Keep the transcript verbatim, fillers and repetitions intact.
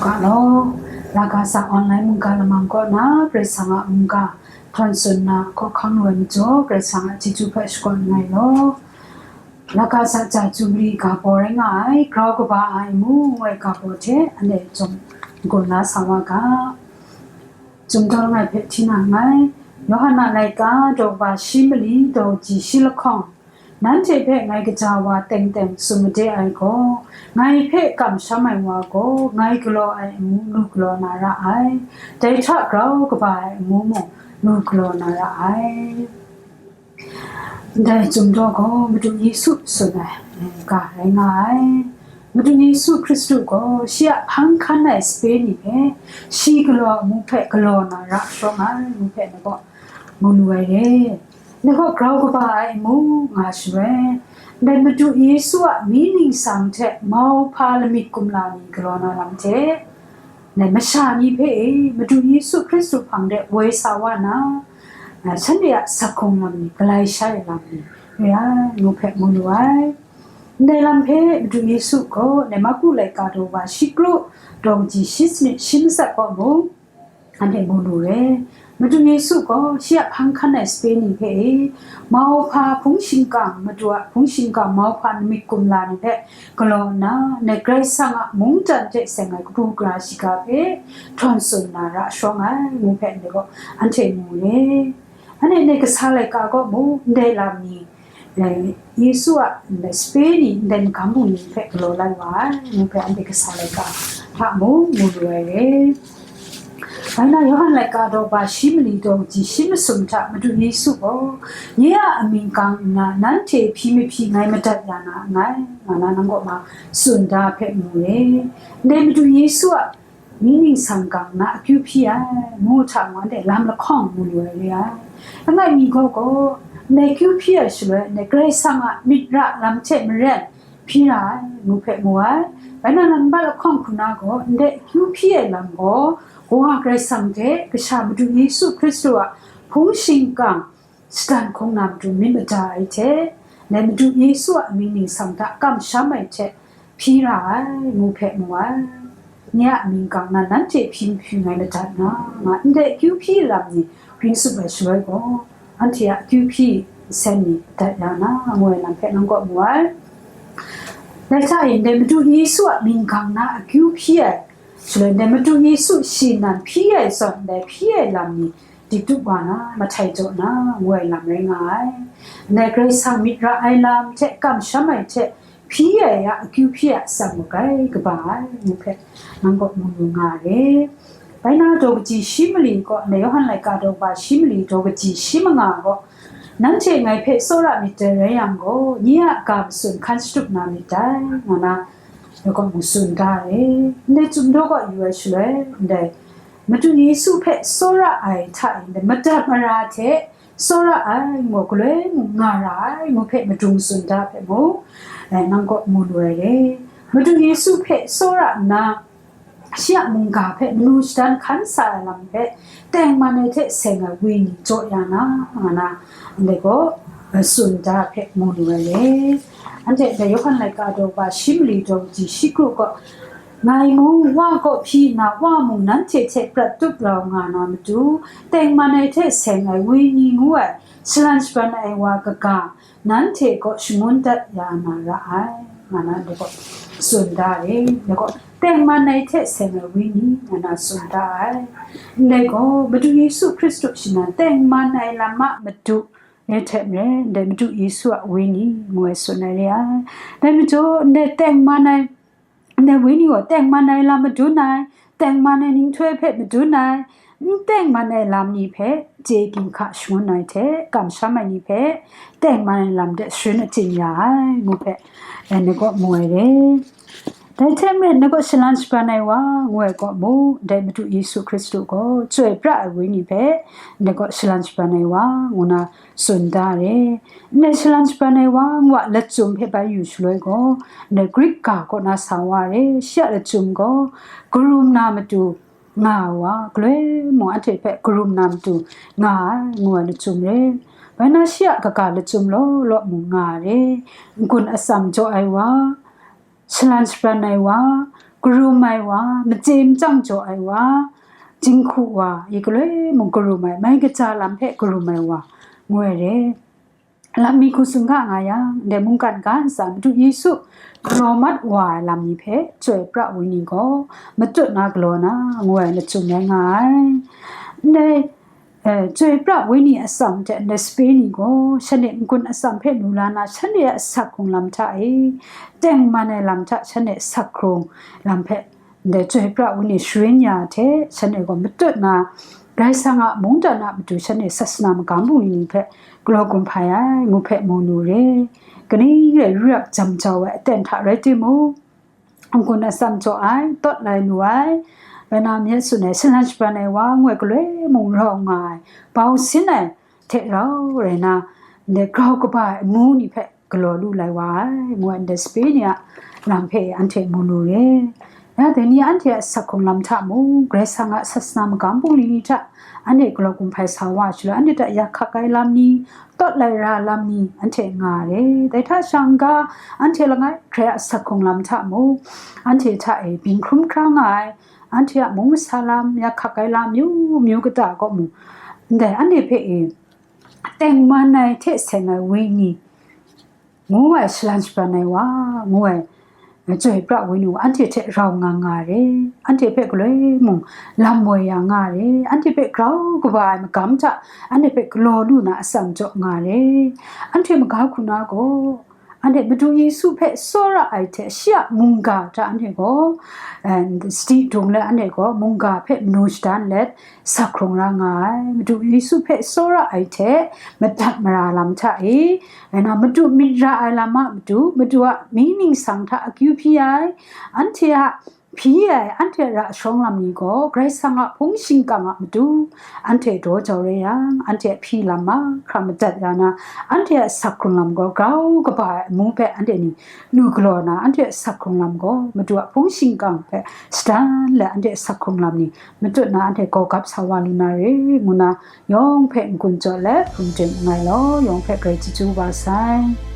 Ga law, Lagaza online mungga lamang kaw na Karai Kasang a mungga htawn tsun na hkawhkam loi majaw, Karai Kasang a chyeju hpe shakawn nngai law. Lagaza ja Jubili ga baw rai nga ai, grau kaba ai amu ngu ai ga baw hte anhte chyum n-gun la sa wa ga. Chyum daw langai hpe hti na nngai. Yawhan a laika daw kaba shi mali daw kaji shi lahkawng, nanhte hpe ngai kaja wa teng teng tsun made ai gaw, ngai hpe kamsham ai wa gaw, ngai galaw ai amu lu galaw na ra ai, dai hta grau kaba ai amu mung lu galaw na ra ai. Ndai chyum daw gaw Madu Yesu tsun ai ga rai nga ai. Madu Yesu Hkristu gaw shi a hpang hkan ai sape ni hpe, shi galaw amu hpe galaw na ra shawng ai ngu hpe na gaw mu lu ai re. Na gaw grau kaba ai amu nga shaloi, ndai Madu Yesu a mi ningsang hte mauhpa lamik kumla ni galaw na lam hte, ndai masha ni hpe e Madu Yesu Hkristu hpang de woi sa wa na, a, shanhte a sakhung lam ni, galai sha ai lam ni, re ai ngu hpe mu lu ai. Ndai lam hpe Madu Yesu gaw ndai Marku laika daw wa shi kru, daw kaji shi sanit shi matsat kaw mung, anhte mu lu re. Madu Yesu gaw shi a hpang hkan ai sape ni hpe e, mauhpa hpung shingkang, Madu a hpung shingkang mauhpa lamik kumla ni hpe galaw nna, ndai Karai Kasang a mungdan hte seng ai kabu gara shiga hpe htawn tsun na ra shawng ai ngu hpe ndai gaw anhte mu re. Anhte ndai kasa laika gaw mung, ndai lam ni, eh, Yesu a ndai sape ni, ndai magam bungli hpe galaw lai wa ai ngu hpe anhte kasa laika hta mung mu lu ai re. Bai na, Yawhan laika daw kaba shi mali daw kaji shi masum hta Madu Yesu gaw, nye a amying gang nna nanhte hpyi mahpyi ngai madat ya na nngai, nga na nang kaw ma tsun da hpe mu re. Ndai Madu Yesu a mi ningsang gang na akyu hpyi ai, ngu hta ngu anhte lam lahkawng mu lu ai re ai. Langai mi gaw gaw, ndai akyu hpyi ai shaloi, ndai Karai Kasang a myit ra lam hte maren hpyi ra ai, ngu hpe mu ai. Bai na, lam bat lahkawng hku na gaw, ndai akyu hpyi ai lam gaw, Kawa Karai Kasang hte Kasha Madu Yesu Hkristu a hpung shingkang, shatan hkungga matu myit mada ai hte, ndai Madu Yesu a amying ningsang hta kamsham ai hte hpyi ra ai, ngu hpe mu ai. Nye a amying gang na nanhte hpyi mahpyi ngai madat na, nga ndai akyu hpyi lam ni ring tsup ai shaloi gaw, anhte a akyu hpyi nsen ni dat ya na, ngu ai lam hpe nang kaw mu ai. Dai hta e, ndai Madu Yesu a mying gang na akyu hpyi ai, shaloi ndai Madu Yesu shi nan hpyi ai zawn, ndai hpyi ai lam ni dik dup wa na, mahtai jaw na, ngu ai lam rai nga ai. Ndai Karai Kasang myit ra ai lam hte kamsham ai hte hpyi ai a akyu hpyi a atsam gaw grai kaba ai, ngu hpe nang kaw mu lu nga re. Bai na, daw kaji shi mali gaw, ndai Yawhan laika daw kaba shi mali daw kaji shi manga gaw, nanhte ngai hpe tsawra myit dai rai yang gaw, nye a ga matsun hkan shatup na myit dai, nga na, dai gaw mu tsun da ai. Ndai chyum daw gaw yu ai shaloi, ndai Madu Yesu hpe tsawra ai hta e, ndai madat mara hte tsawra ai ngu galoi mung nga ra ai ngu hpe madung tsun da hpe mung, eh, nang kaw mu lu ai re. Madu Yesu hpe tsawra nna, shi a mungga hpe manu shadan hkan sa ai lam hpe tengman ai hte seng ai wenyi jaw ya na, nga na, ndai gaw, eh, tsun da hpe mu lu ai re. Anhte ndai Yawhan laika daw kaba shi mali daw kaji shi kru gaw, ngai mung Wa kaw hpyi nna, Wa mung nanhte hte prat tup rau nga na matu, tengman ai hte seng ai wenyi ngu ai, shalan shaban ai wa kaga, nanhte kaw shangun dat ya na ra ai, nga na, ndai gaw tsun da ai. Ndai gaw, tengman ai hte seng ai wenyi, nga na tsun da ai. Ndai gaw, Madu Yesu Hkristu shi nan tengman ai lam a matu, rai hte maren, ndai Madu Yesu a wenyi, ngu ai tsun ai re ai. Dai majaw, ndai tengman ai, ndai wenyi gaw tengman ai lam madun ai, tengman ai ninghtoi hpe madun ai, n tengman ai lam ni hpe chye ginhka shangun ai hte, kamsham ai ni hpe tengman ai lam de sharin achyin ya ai, ngu hpe, eh, ndai gaw mu ai re. Dai hte maren, ndai gaw shalan shaban ai wa, ngu ai gaw mung, dai Madu Yesu Hkristu gaw chyoi pra ai wenyi hpe, ndai gaw shalan shaban ai wa, ngu na, tsun da ai. Ndai shalan shaban ai wa ngu a lachyum hpe bai yu shaloi gaw, ndai Grik ga kaw na sa wa ai, shi a lachyum gaw, karum na matu nga ai wa, galoi mung anhte hpe karum na matu nga ai, ngu ai lachyum re. Bai na, shi a kaga lachyum law law mung nga ai, n-gun atsam jaw ai wa, shalan shabran ai wa, Karum ai wa, machye machyang jaw ai wa, jinghku wa, yi galoi mung karum ai, mai kaja lam hpe karum ai wa, ngu ai re. Lam mi hku sumga nga yang, ndai mungkan ga ntsa Madu Yesu galaw mat wa ai lam ni hpe chyoi pra ai wenyi gaw matut na galaw na, ngu ai lachyum rai nga ai. Ndai, eh, chyoi pra ai wenyi atsam hte ndai sape ni gaw shanhte n-gun atsam hpe nu la na, shanhte a asak hkrung lam hta e, tengman ai lam hta shanhte asak hkrung lam hpe, ndai chyoi pra ai wenyi sharin ya hte shanhte gaw matut na, Karai Kasang a mungdan a matu shanhte sasana magam bungli ni hpe galaw gun hpai ai, ngu hpe mu nu re. Kaning rai ru yak jam jau ai aten hta rai timung, n-gun atsam jaw ai, tawt lai lu ai, rai na myit tsun ai, shalan shabran ai wa, ngu ai galoi mung rau nga ai, bau sin ai hte rau rai na, ndai grau kaba ai amu ni hpe galaw lu lai wa ai, ngu ai ndai sape ni a lam hpe anhte mu lu re. Ya, dai ni anhte a asak hkrung lam hta mung, Karai Kasang a sasana magam bungli ni hta anhte galaw gun hpai sa wa ai shaloi, anhte hta yak hkak ai lam ni, tawt lai ra ai lam ni, anhte nga re. Dai hta shang ga, anhte langai hkrai a asak hkrung lam hta mung, anhte hta e byin hkrum hkra nga ai, anhte a mung masa lam, yak hkak ai lam, myu myu kata kaw mung, ndai anhte hpe e tengman ai hte seng ai wenyi, ngu ai shalan shabran ai wa, ngu ai chyoi pra ai wenyi wa, anhte hte rau nga nga re, anhte hpe galoi mung lam woi ya nga re, anhte hpe grau kaba ai magam hta anhte hpe galaw lu na atsam jaw nga re, anhte maga hku na gaw, anhte Madu Yesu hpe tsawra ai hte shi a mungga hta anhte gaw, eh, sadi dung let anhte gaw mungga hpe manu shadan let, sak hkrung ra nga ai, Madu Yesu hpe tsawra ai hte madat mara lam hta e, rai na, Madu myit ra ai lam a matu, Madu a mying ningsang hta akyu hpyi ai, anhte a hpyi ai, anhte a ra shawng lam ni gaw Karai Kasang a hpung shingkang a matu anhte daw jau re yang, anhte a hpyi lam mahkra madat ya na, anhte a sak hkrung lam gaw grau kaba ai amu hpe anhte ni nu galaw na, anhte a sak hkrung lam gaw Madu a hpung shingkang hpe shadan let, anhte a sak hkrung lam ni matut na anhte gaw gap sa wa lu na re, ngu na yawng hpe n-gun jaw let hkum dim nngai law, yawng hpe grai chyeju wa sai.